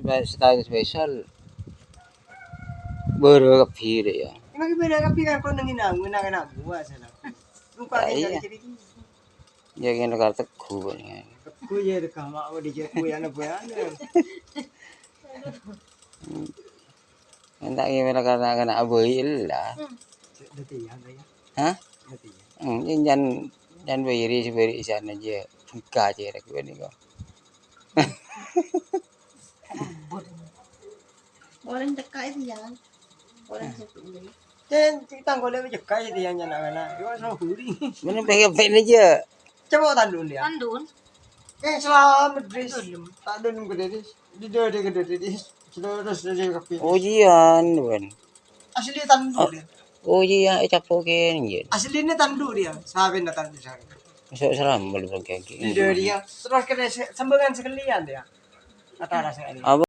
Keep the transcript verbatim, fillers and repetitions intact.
spe-, setahun spesial. Bârâ kabbhi rè, ya. Emang bârâ kabbhi kan kon nangèn aku, nangèn aku, asal aku. Lupa Ah, kan iya. Jadi-jadi. Ya, kèng karo tegghu, Bang, ya. Tegghu, ya, tegghu, mak, apa, di Jepang, ya, apa, ya, apa. Hmm. Entar kèng karo anak-anak abâi lah. Hmm. Berarti ya, Bang, ya? Hah? Berarti ya. Hmm, ini jan, jan bâi rè, sè bâi rè, sana aja. Buka aja, rè, gue nih, kok. Orèng cekka' itu, ya. Orèng sè buli. Cen, kita nggak boleh cekka' itu, ya, anak-anak. Yo, sama buli. Mana pengen pengen aja. Coba tandun dia. Tandun. Eh, selamat, Dris. Tandun. Tak ada nunggu, Dris. Di dua, di dua, Dris. Sudah, sudah, sudah, sudah, kopi. Ujian, Wan. Asli tandun dia. Oh, iya, eh, capokin, iya. Asli ini tandun dia. Saben datang di sana. Masuk seram, belum kayak gini. Di dua dia. Terus kena se-, sambungan sekalian dia. Kata rasanya. Apa?